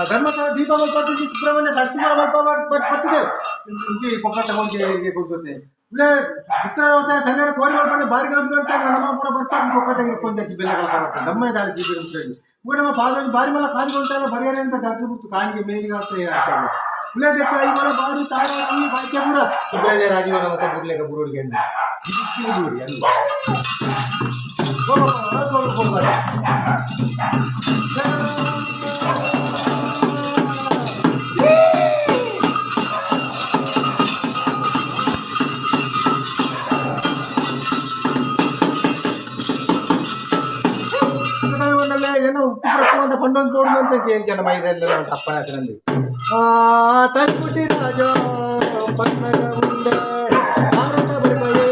ಧರ್ಮಸ್ಥಳ ದೀಪ ಮಲ್ಪತ್ತಿದ್ದಿ, ಸುಬ್ರಹ್ಮಣ್ಯ ಷಷ್ಠಿ ಮಲ್ಪ ಪತ್ತಿದೆ ಇಂಚಿ ಪೊಕ್ಕಟ್ಟ ಹೋಗಿ ಕೊಡ್ತದೆ. ಇಲ್ಲ ಶುಕ್ರವಾರ ಶನಿವಾರ ಕೋರಿ ಮಲ್ಪಂಡ ಬಾರಿ ಗಂಟೆ ನಮ್ಮ ಪೂರ ಬರ್ತಾರೆ. ಪೊಕ್ಕಟ್ಟ ಕೊಂಚ ಬೆಲ್ಲ ಕಲಕ ನಮ್ಮ ದಾರಿ ಜೀವಿ ಅಂತ ಹೇಳಿ ನಮ್ಮ ಪಾದ ಬಾರಿ ಮಲ್ಲ ಕಾಣಿಗೆ ಉಂಟಲ್ಲ ಬರಿಯಾರ ಅಂತ ಡಾಕ್ಟರ್ ಬಿಟ್ಟು ಕಾಣಿಗೆ ಮೇಲಿಗೆ ಆಗ್ತದೆ. ಇಲ್ಲ ಬೆಕ್ಕ ಇವಾಗ ಬಾರಿ ತಾರ ಈ ಬಾಕ್ಯ ಪೂರ ಸುಬ್ರಹ್ಮಣ್ಯ ರಾಡಿ ಮತ್ತೆ ಬುರ್ಲೇಕ ಬುರುಡಿಗೆ ಅಂದು ಜಿಗಿಕ್ಕಿ ಬುರುಡಿ ಅಂದು ಏನೋ ಉಪ್ಪು ಪ್ರಶ್ನೆ ಪಂಡೊಂದು ತೋಡು ಅಂತ ಕೇಳ್ತಾನೆ ಮೈರೆಲ್ಲ ತಪ್ಪನ ಹತ್ರನಲ್ಲಿ. ಆ ತನ್ಪುಟಿ ರಾಜ ಪನ್ನಗ ಉಂಡೆ ಭಾರತ ಬಳಿಕವೇ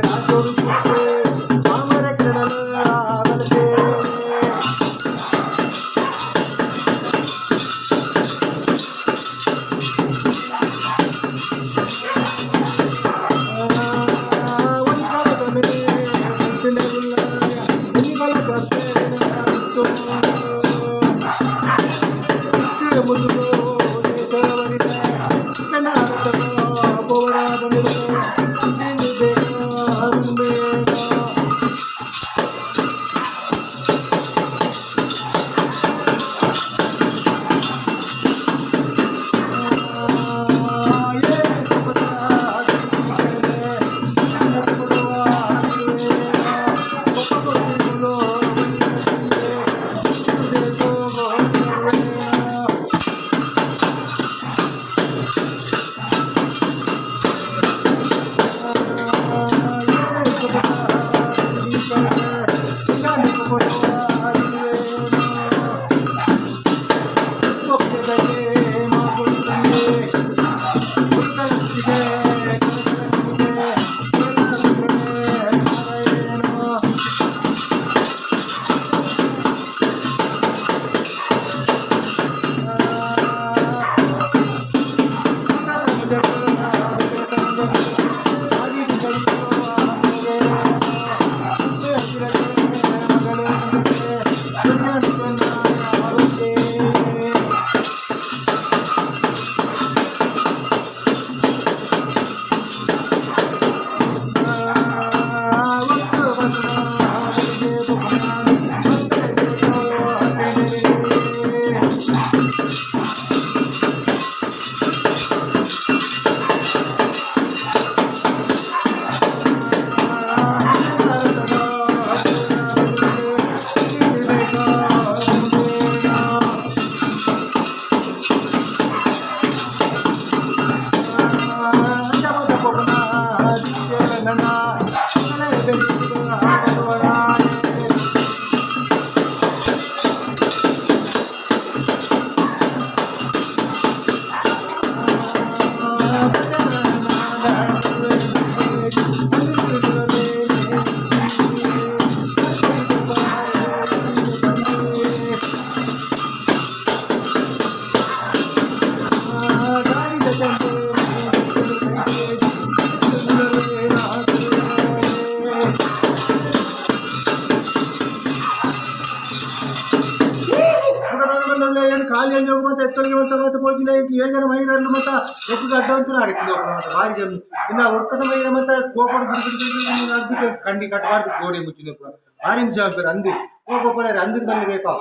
ರಾಜೋರು ಪುಟ್ಟೆ ಮಾಮರ ಕಡಲ ಬಲತೆ. Thank. ಕಾಲು ಮತ್ತೆ ಎತ್ತರಿಗೆ ಮತ್ತೆ ಮತ್ತೆ ಪೋಜಿನ ಏಳು ಜನ ಮಹಿಳೆಯರು ಮತ್ತೆ ಎತ್ತು ಅಡ್ಡ ಅಂತಾರೆ ಮತ್ತೆ ಬಾರಿ ಕಮ್ಮಿ. ಇನ್ನು ಒಡ್ಕದ ಮಹಿಳೆ ಮತ್ತೆ ಕೋಪಡ ಗುಡಿ ಗುಡಿ ಗುಡಿ ಅಡ್ಡಕ್ಕೆ ಕಂಡಿ ಕಟ್ಟಬಾರ್ದು. ಗೋಡೆ ಮುಚ್ಚಿನ ಕೂಡ ಭಾರಿ ಹಿಂಸೆ ಆಗ್ತಾರೆ. ಅಂದಿ ಕೋಪ ಕೊಡ್ಯಾರ ಅಂದಿನ ಬಲ್ಲಿ ಬೇಕಾ.